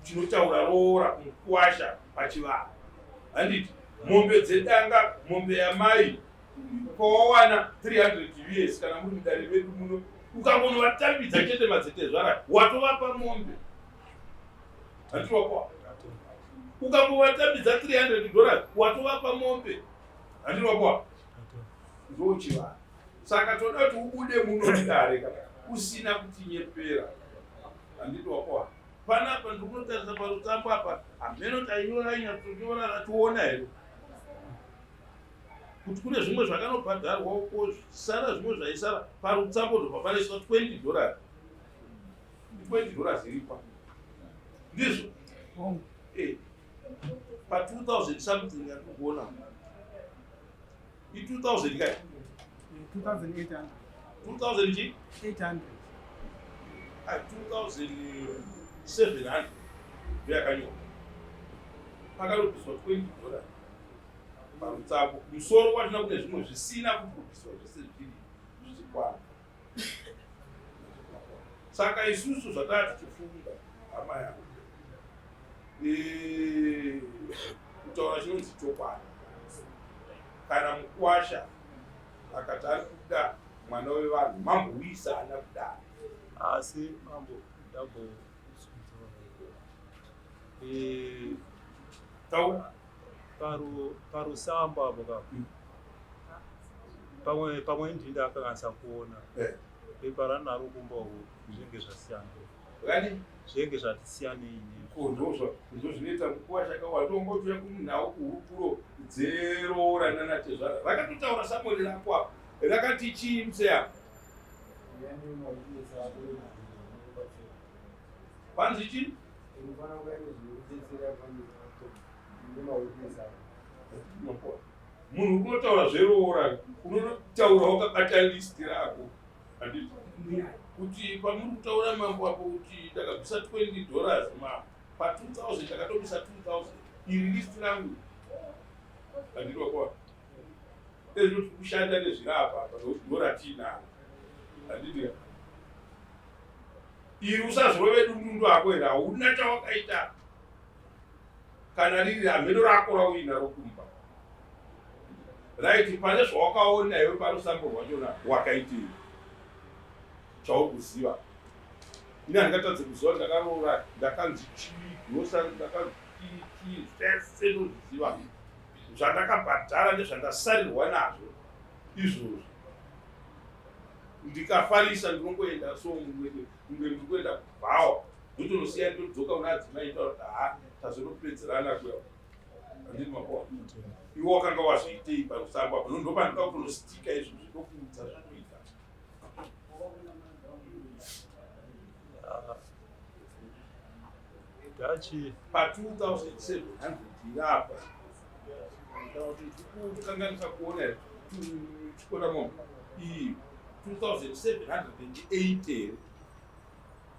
chinotaura roora kumukuwasha pachivanhu handiti mombe dzedanga mombe yamai kwawawana 300 us kana muri mudare medu muno ukangonovatambidza chete madzetezvara watovapa mombe handiti wakowa ukangovatambidza 300 dollars watovapa mombe handiti wakowa ndochivanhu saka toda kuti ubude muno mudare ka usina kutinyepera handiti wakowa panapa ndikunotarisa parutambo apa hameno tainyora inyatsonyora rationa here Kuti kune zvimwe zvakanobhadharwa uko zvisara zvimwe zvaisara parutsambo ndobva panoiswa 20 dollars. 20 dollars iripa. Ndizvo? Eh. Pa 2000 something yandikuona. I 2000 kai?
2800.
2000 chi?
800.
Ah, 2700 ndoyakanyorwa. Pakanobviswa 20 dollars parutsapo. Musoro kwatina kune zvimwe zvisina kubviswa zvese zviri zvichikwana. Saka isusu zvataa tichifunga hama yangu eh, kutaura chinonzi chokwadi kana mukwasha akati ari kuda mwana wevanhu mambouyisa ana kudaro
asi mambo ndambo eh,
taura
parusambo apo ka hmm. pamwe pamwe ndini ndakanganisa kuona eh. pepa ranaro kumba uko zvinenge zvasiyana
Zvakadii?
Zvinenge zvatisiyanei
ndozvinoita mukuwa chakawanda tongotoya kumunhau kuhurukuro dzeroora nanatezvara rakatotaura samori rako apo rakati chii museya kwanzi chii munhu unotaura zveroora unotaura wakabata list rako handiti kuti pamuri kutaura mambo apo kuti ndakabvisa 20 dollars ma pa 2000 ndakatobvisa 2000 iri list rangu handiti wakuwa ezvo tiri kushanda nezvirapa apa nokuti ndoratiinaro handiti iri usazorove dundundu ako here hauna chawakaita kana riri hameno rako rauinaro kumba right pane zvawakaona iwe parusambo rwachona wakaitei chauri kuziva ini handingatadze kuziva ndakaroora ndakanzi chii grocery ndakanzi chii chii zvese ndozviziva zvandakabhadhara nezvandasarirwa nazvo izvozvo ndikafarisa ndinongoenda so kunge ndiri kuenda kubhawa ndotonosiya ndodzoka kuna adzimai taura kuti ha tazonopedzerana kuya handiti makuwa iwe wakanga wazviitei parusambo apo ndopandinoda kutonostika izvozvi ndokuudza zvekuita
Dachi
pa 2700 irapa kana kuti ndikukanganisa kuona here chikora mombe iyi 2780 here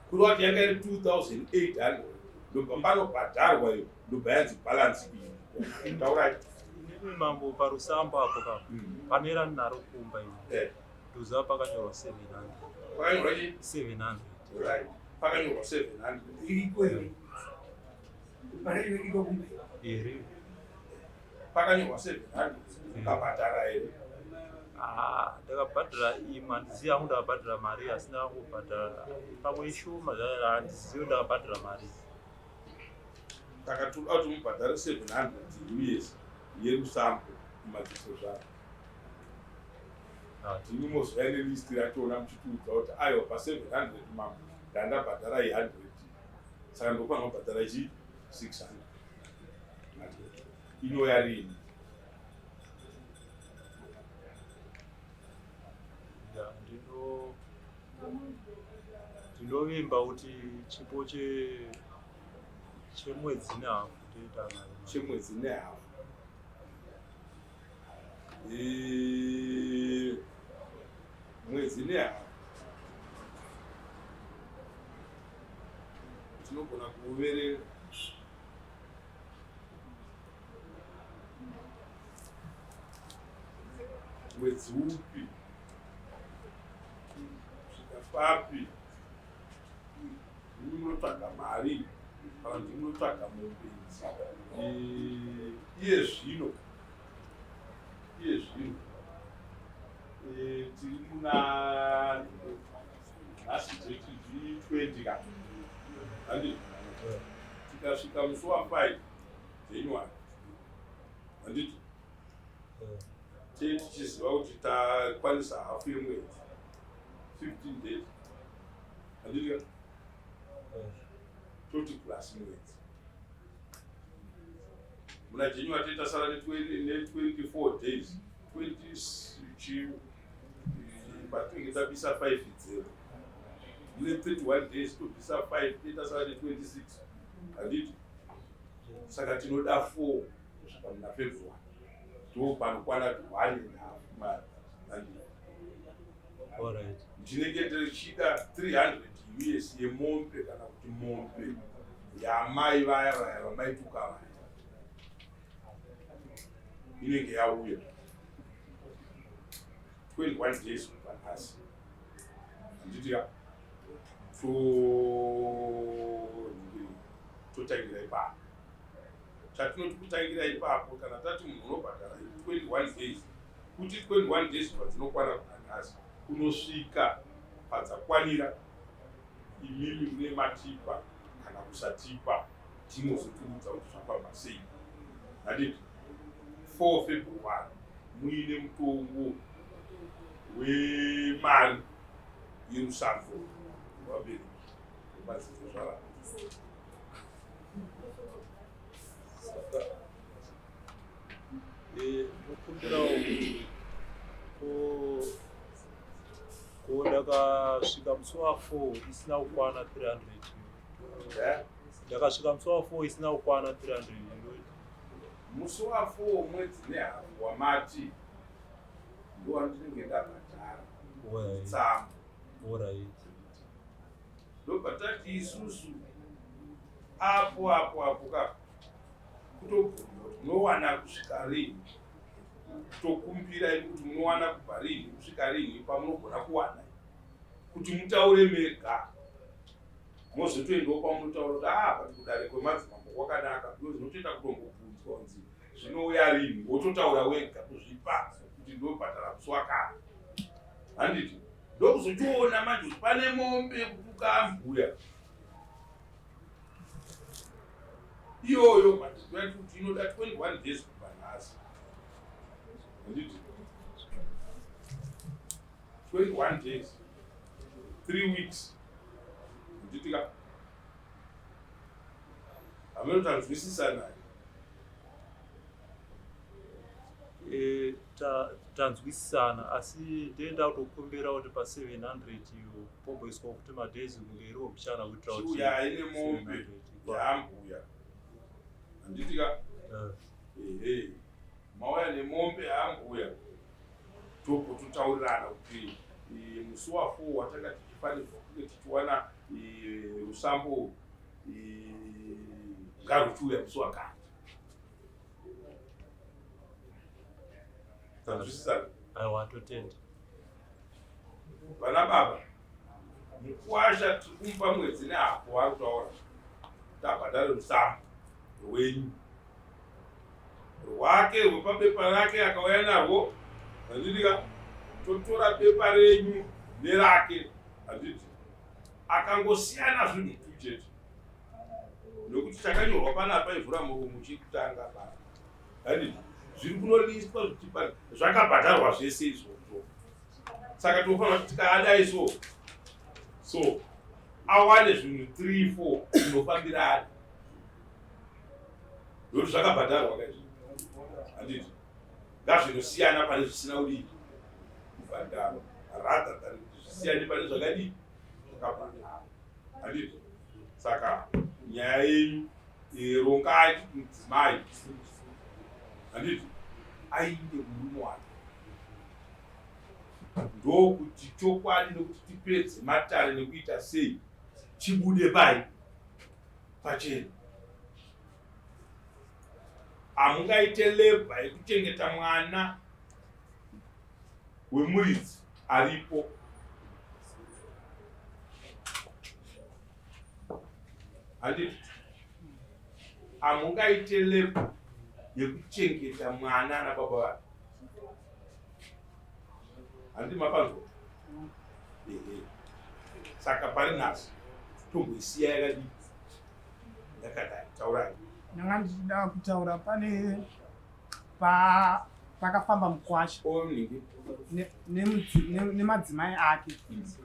kureva kuti yanga iri 2800 ndobva panobhadharwa iyo ndobva yanzi balance iyi taurai
inini mambo parusambo apo ka hmm. pane randinaro kumba ini eh. ndoziva pakanyorwa 700
pakanyorwa chii
700
right pakanyorwa 700
iriko here iko kumba
here
pakanyorwa 700 ukabhadhara here
ah, ndakabhadhara imwe handizivi hangu ndakabhadhara mari asi ndakangobhadhara pamwe ishoma handizivi ndakabhadhara mari
saka tinoda kuti mubhadhare 700 us yerusambo kumadziso zvako ah, timi mozouya nelist rachona muchitiudza kuti aiwa pa 700 mambo ndandabhadhara i100 saka ndofanira kubhadhara chi 600 inouya rini
ndinovimba kuti chipo chemwedzi nehafu toita nayo
chemwedzi nehafu mwedzi nehafu tinogona kuverenga mwedzi upi kusvika papi ndimi munotsvaga mari kana ndimi munotsvaga mombe idzi iye zvino iye zvino tiri muna nhasi date 20 ka handiti tikasvika musi wa 5 January handiti tee tichiziva kuti takwanisa hafu yemwedzi 15 days handiti ka toti plus mwedzi muna January tee tasara ne 24 days. 20 chi patinenge tabisa 5 dzero mune 31 days tobvisa 5 toita saka ne 26 handiti saka tinoda 4 kusvika muna February ndo panokwana 1 and half mari handiti ndinenge ndichida 300 us yemombe kana kuti mombe yamai vaya vaya vamaituka vaya inenge yauya 21 days kubva nhasi handiti ka totangira ipapo chatinoti kutangira ipapo kana tati munhu unobhadhara 21 days kuti 21 days padzinokwana kubva nhasi kunosvika padzakwanira imimi mune matipa kana kusatipa tinozotiudza kuti zvafamba sei handiti 4 February muine mutongo wemari yerusambo rwabereki rwemadzidzo zvavana.
Saka eh, ndokumbirawo kuti ko ko ndakasvika musi wa 4 isina kukwana 300
Eh?
ndakasvika musi wa 4 isina kukwana 300
Musi wa 4 mwedzi nehafu wamati ndowandinenge ndabhadhara tsamba. Ndobva tati isusu apo apo apo ka kutobvunza kuti munowana kusvika rini tokumbira imi kuti munowana kubva rini kusvika rini pamunogona kuwana kuti mutaure mega mozotoendawo kwamunotaura kuti ah but kudare kwemadzimambo kwakanaka because unotoenda kutombobvunzwa kunzi zvinouya rini wototaura wega kuzvipa kuti ndobhadhara musi wakati handiti ndokuzochiona manje kuti pane mombe yekutuka mbuya iyoyo but toyati kuti inoda 21 days kubva nhasi handiti 21 days 3 weeks handiti ka hameno tanzwisisa naye
e, tanzwisisana asi ndenda kutokumbira kuti pa 700 iyo pomboiswa kuti madays kunge iriwo mbichana kuitira kuti
chiuyai nemombe yaambuya handiti ka eh. ehe mauya nemombe yaambuya tobva totaurirana kuti eh, musi wa 4 watanga tichifanirwa kunge tichiwana eh, rusambo eh, ngaruchiuya musi wakati tanzwisisana
aiwa totenda
vana baba mukwasha tiri kumupa mwedzi nehafu waari kutaura tabhadhare rusambo rwenyu rwake rwepabepa rake akauya narwo handidika totora bepa renyu nerake handiti akangosiyana zvinhu tu chete nokuti chakanyorwa panapa ivhura muromo chekutanga pa handiti zviri kunoliswa zvichipa zvakabhadharwa zvese izvozvo saka tinofanira kuti tikaadai so so awane zvinhu 3 4 zvinofambirana nokuti zvakabhadharwa kaizvi handiti ngazvinosiyana pane zvisina kudii kubhadharwa rather than kuti zvisiyane pane zvakadii zvakabhadharwa handiti saka nyaya yenyu eh, rongai kuti mudzimai handiti ainde murume wake ndokuti chokwadi nekuti tipedze matare nekuita sei chibude pai pachena hamungaite labour yekuchengeta mwana wemuridzi aripo handiti hamungaite labour yekuchengeta mwana ana baba vake handiti mapanzwa ehe saka pari nhasi tomboisiya yakadii yakadai taurai
ndanga ndichida kutaura pane pa pakafamba mukwasha
oningi
nemadzimai ake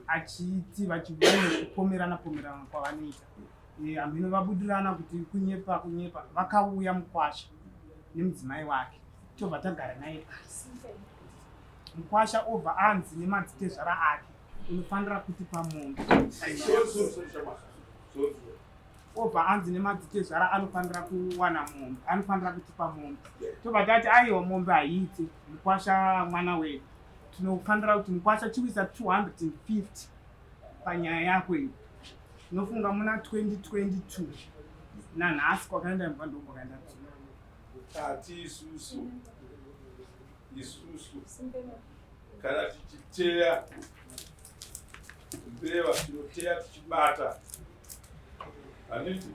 achiti vachivane kupomerana pomerana kwavanoita Eh, hamhino vabudirana kuti kunyepa kunyepa vakauya mukwasha nemudzimai wake tobva tagara naye pasi.
Mukwasha obva anzi nemadzitezvara ake, unofanira kutipa mombe. Obva anzi nemadzitezvara anofanira kuwana mombe, anofanira kutipa mombe. Tobva tati aiwa, mombe haiite, mukwasha mwana wedu. Tinofanira kuti mukwasha chiwisa 250 panyaya yako iyi. Tinofunga muna 2022 nanhasi kwakaenda imbwa ndokwakaenda tsuka.
Tati isusu isusu kana tichiteya mbeva tinoteya tichibata, handiti?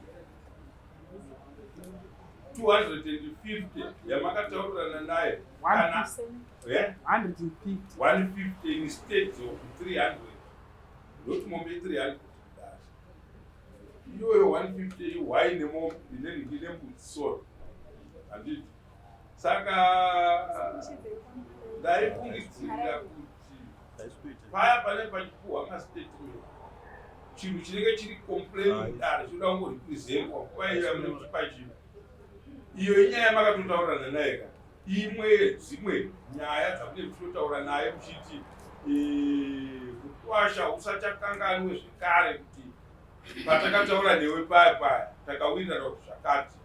250 yamakataurirana naye kana
150.
150 instead of 300, ndoti mombe 300 iyoyo, 150 ihwai nemombe ine mbudzi, sorry, handiti? Saka ndaifungidzira kuti paya pane pachipuhwa mastatement, chinhu chinenge chiri complain dare chinoda kungorepresentwa nguva iyo yamunenge muchipa chinhu. Iyo inyaya yamakatotaurirana naye ka? Imwe dzimwe nyaya dzamunenge muchitotaura naye muchiti mukwasha usachakanganwe zvekare kuti patakataura newe paya paya takawirirana kuti zvakati,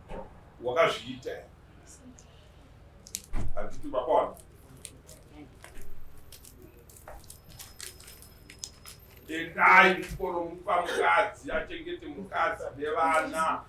wakazviita here? Handiti makwana? Endai mukoromupa mukadzi achengete mukadzi nevana.